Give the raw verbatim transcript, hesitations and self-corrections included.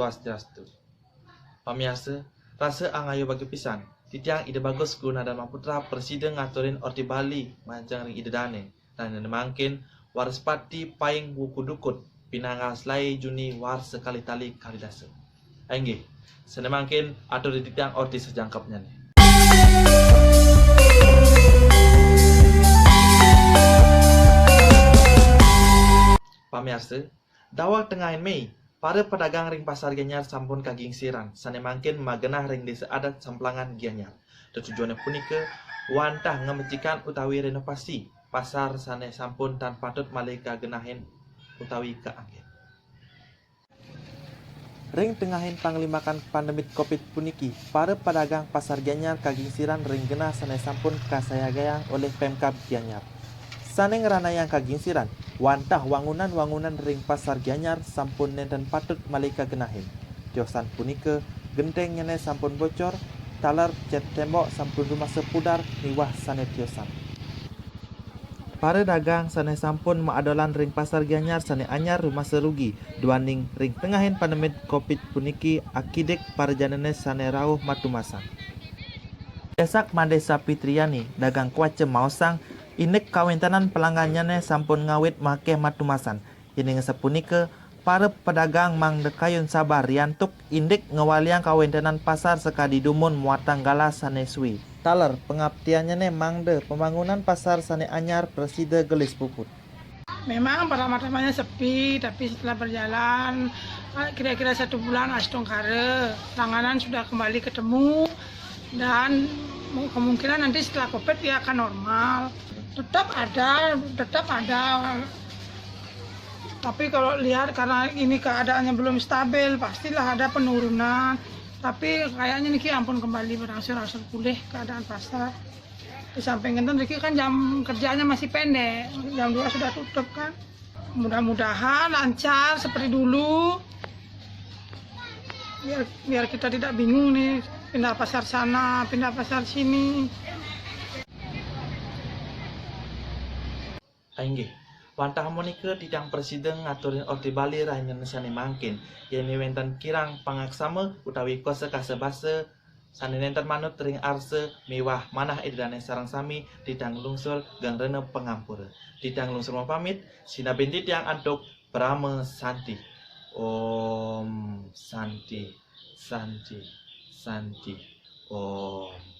Swastiastu. Pamiarsa, rasa angayu bagi pisan titiang Ida Bagus Gunadarma Putra prasida ngaturin Orti Bali majeng ring Ida Dane. Nah, nene mangkin Wraspati Paing Wuku Dukut, pinanggal selaé Juni warsa kalih tali kalih dasa. Inggih, sane mangkin atur titiang orti sajangkepnyane. Pamiarsa, daweg tengahin Mei, para pedagang ring Pasar Gianyar sampun kagingsiran, sane mangkin magenah ring Desa Adat Samplangan Gianyar. Tetujuane punika wantah ngamecikan utawi renovasi pasar sane sampun tan patut malih kagenahin utawi kaanggen. Ring tengahin panglimakan pandemit covid puniki, para pedagang Pasar Gianyar kagingsiran ring genah sane sampun kasayagayang olih Pemkab Gianyar. Sane ngranayang kagingsiran, wantah wangunan-wangunan ring Pasar Gianyar sampun nenten patut malih kagenahin. Tiosan punika, gentengnyane sampun bocor, taler cat tembok sampun rumasa pudar miwah sane tiosan. Para dagang sane sampun maadolan ring Pasar Gianyar sane anyar rumasa rugi, duaning ring tengahin pandemit covid puniki akidik parajanane sane rauh matumasan. Desak Madesa Pitriani, dagang kuaca maosang, indik kawentenan pelanggannyane sampun ngawit makeh matumasan. Yening sapunika, para pedagang mangda kayun sabar riantuk indik ngwaliang kawentenan pasar sakadi dumun muatang galah sane sui. Taler pangaptiannyane mangda pembangunan pasar sane anyar prasida gelis puput. Memang pertama-tamanya sepi, tapi setelah berjalan, eh, kira-kira satu bulan astungkara, langganan sudah kembali ketemu dan kemungkinan nanti setelah covid ya akan normal. Tetap ada, tetap ada. Tapi kalau lihat karena ini keadaannya belum stabil, pastilah ada penurunan. Tapi kayaknya niki ampun kembali berangsur-angsur pulih keadaan pasar. Di samping enten niki kan jam kerjanya masih pendek, jam dua sudah tutup kan. Mudah-mudahan lancar seperti dulu. Biar biar kita tidak bingung nih, pindah pasar sana, pindah pasar sini. Inggih, wantah monika titiang prasida ngaturin Orti Bali rahinane sane mangkin. Yen wenten kirang pangaksama utawi kosa kasa basa sane nenten manut ring arsa miwah manah Ida Dane sareng sami, titiang lungsur geng rena pangampura. Titiang lungsur mapamit, sinabin titiang antuk Parama Santi. Om Santi, Santi, Santi. Om.